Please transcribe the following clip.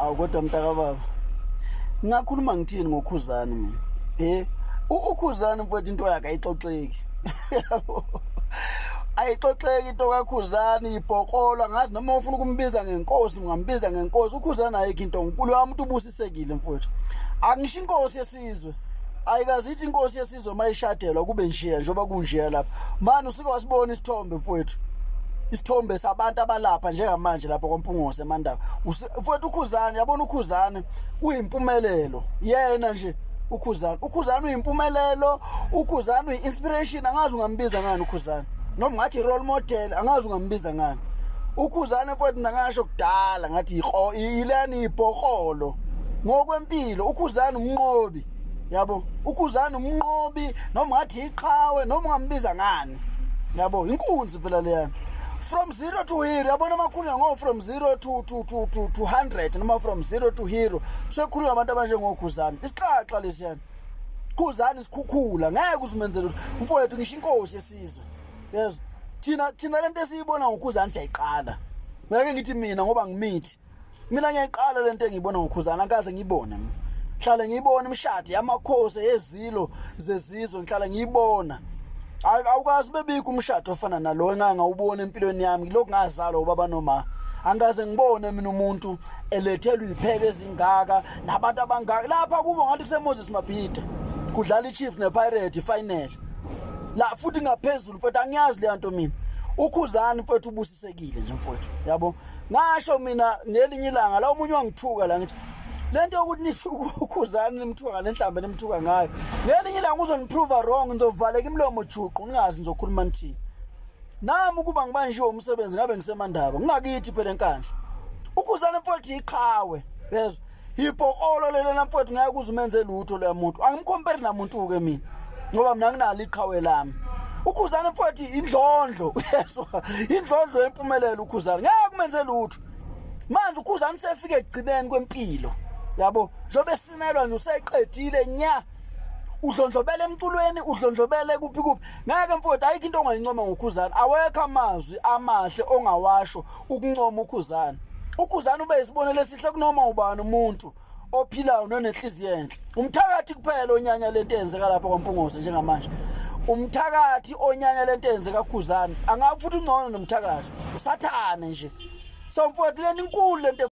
Awu kodwa mntakababa. Ngingakhuluma ngithini ngoKhuzani mina? Eh, uKhuzani mfowethu into yakhe ayixoxeki. Yabo. Ayixoxeki into kaKhuzani ibhokola ngazi noma ufuna ukumbiza ngenkosi ungambiza ngenkosi uKhuzani ayikho into nkulu wami umuntu ubusisekile mfowethu. Angisho inkosi yesizwe. Ayikazi ithi inkosi yesizwe mayishadelwa kube njeya njengoba kunjeya lapha. Mani usuke wasibona isithombe mfowethu. Isithombe sabantu abalapha njengamanje lapha kwaMpungose eMandaba. Mfowethu uKhuzani yabona uKhuzani uyimpumelelo yena nje uKhuzani. UKhuzani uyimpumelelo, uKhuzani uyi-inspiration angazi ungambiza ngani uKhuzani. Noma ngathi role model angazi ungambiza ngani. UKhuzani mfowethu nangasho kudala ngathi yilani ibhokolo ngokwempilo uKhuzani umnqobi yabo uKhuzani umnqobi noma ngathi iqhawe noma ungambiza ngani yabo inkunzi phela leyana from zero to hero yabona amakhulunywa ngo from zero to 100 noma from zero to hero sekhulunywa abantu abanjengoKhuzani isixaxa lesiyana Khuzani isikhukhula ngeke uzimenzele lutho mfowethu ngisho inkosi yesizwe yezwa thina lento esiyibona ngoKhuzani siyayiqala ngeke ngithi mina ngoba ngimithi mina ngiyayiqala lento engiyibona ngoKhuzani angikaze ngiyibone mina ngihlale ngiyibona imishado yamakhosi yezilo zezizwe ngihlale ngiyibona awukazi bebikho umshado ofana nalo engake ngawubona empilweni yami lokhu ngazalwa ubaba noma angikaze ngibone mina umuntu elethelwa ipheke ezingaka nabantu abangaka lapha kubo ngathi kuseMoses Mabhida kudlala iChiefs nePirates final la futhi ngaphezulu mfethu angiyazi le nto mina uKhuzani mfethu ubusisekile nje mfethu yabo ngasho mina ngelinye ilanga la omunye wangithuka la ngithi lento yokuthi nithi uKhuzani nimthuka ngalenhlambe nimthuka ngayo ngelinye ilanga uzoniprove wrong nizovaleka imilomo juqu ningazi nizokhuluma nithini nami ukuba ngibanjiwe umsebenzi ngabe ngisemandaba ngingakithi phela eNkandla uKhuzani mfowethu iqhawe yezwa ibhokolo lelena mfowethu ngeke uze umenze lutho loya muntu angimkhomperi namuntu ke mina ngoba mina nginalo iqhawe lami uKhuzani mfowethu indlondlo uyezwa indlondlo yempumelelo uKhuzani ngeke kumenze lutho manje uKhuzani sefike ekugcineni kwempilo yabo njengoba esinelwa nje useqedile nya udlondlobele emculweni udlondlobele kuphi kuphi ngeke mfowethu ayikho into ongayincoma ngoKhuzani awekho amazwi amahle ongawasho ukuncoma uKhuzani uKhuzani ube isibonelo esihle kunoma ubani umuntu ophilayo nonenhliziyo enhle umthakathi kuphela onyanya lento eyenzeka lapha kwaMpungose njengamanje umthakathi onyanya lento eyenzeka Khuzani angafuthi ungcono nomthakathi usathane nje so mfowethu lento inkulu lento.